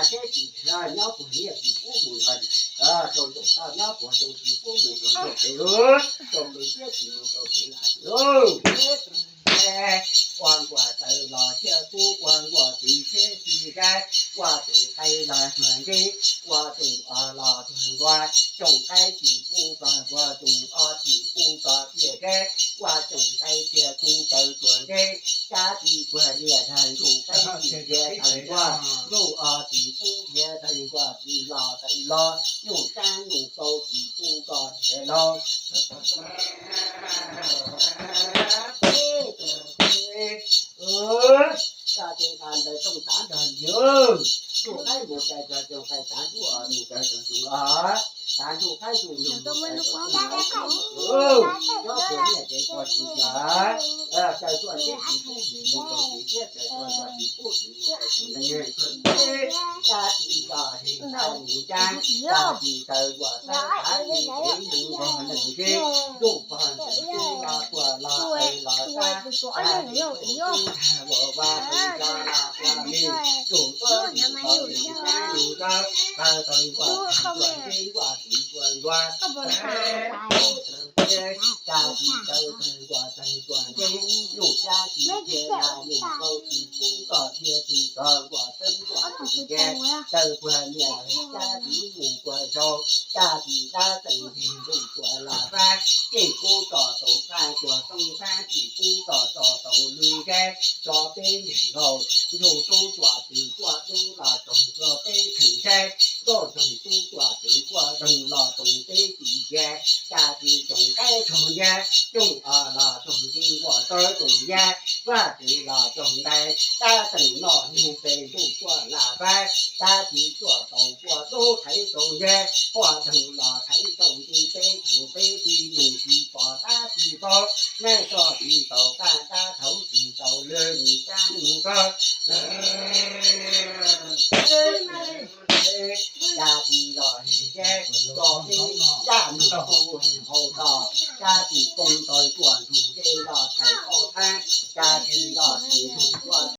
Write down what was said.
teb tsis nyob puag nyiaj tsis pub mus nrog rau nraum toj, nyob puag rau tsis pub mus rau nraum pem, rau pem thiab tsis mus rau pem lawm. Ua nkuaj tawv los thiaj kub, ua nkuaj txiv thiab tsis nqaij, ua tus qaib los tuag nteb, ua tus os los tuag npua, tsoom qaib tsis pub koj npua, tus os tsis pub koj tiaj keb, ua tsoom qaib thiaj kub tawv tuag nteb, cab tsis puag liaj tag, ntuj qaib tsis tiaj tawv npua, ntuj os tsis pub tiaj tawv npua, tsis los tawv los, nyuj sab nyuj kaus tsis pub koj tiaj los. Koj ces tas ntawd tooj tav nrog yus, ntuj qaib mus cais tog tsoom qaib, tav ntuj os mus cais tog tsoom os, tav ntuj qaib ntuj ntuj mus cais tog tsoom os, nyob puag nyiaj tsev puag tsis yog, cais tuaj nteb tsis pub tsis mus rau tsis thiab, cais tuaj npua tsis pub tsis mus rau tsis nteb, cab tsis los tsis tau mus cab, cab tsis tawv npua tawv, tav tsis tawv mus npua neeg nteb, ntuj pog ntawm tub los tuaj los tawv los sab, cab tsis tau tub tag ua vaj tub tso los txog li, tus tuab tus tau li cab li tso, tawv tawv npua tsis tuaj nteb, npua tsis tuaj npua, cab tsis tawv tawv npua tawv tuaj nteb, nyuj cab tsis tiaj los nyuj kaus tsis pub koj tiaj tsis tso, npua tawv npua tsis tiaj, tawv puag nyiaj cab tsis mus puag zos, cab tsis dab txeem nteg ntuj tuaj los fab, tsis pub koj tau fab tuaj tooj fab, tsis pub koj tso tau lwm nqe, tso peb nyeem nkaus, ntuj tub tuaj tsis tuaj tub los toog tso peb theem nqe, nkauj ntoog tub tuaj tsis tuaj doog los toog peb tsis nce, cab tsis tsoom qaib tsoog yab, tsoom os los tsoog nti npua tawv tsoom yab, vaj tsis los tsoog ntais, tab tseem noj nyuj pes ntuj tuaj lam fab, tab tsis tuaj tau npua tub thaiv tsoom yab, poj doog los thaiv tsoom nti peb theem peb tsis nyeem tsis pom tab tsis paub, nab tso tsis tau qab tab thaum tsis tau lwm mus cab mus koj. Cab tsis los li cab, tso peb cab mus tu hauv toj, cab tsis poob tau tuaj ntug dej los thaiv ob thab, cab tsis los tsis ntug tuaj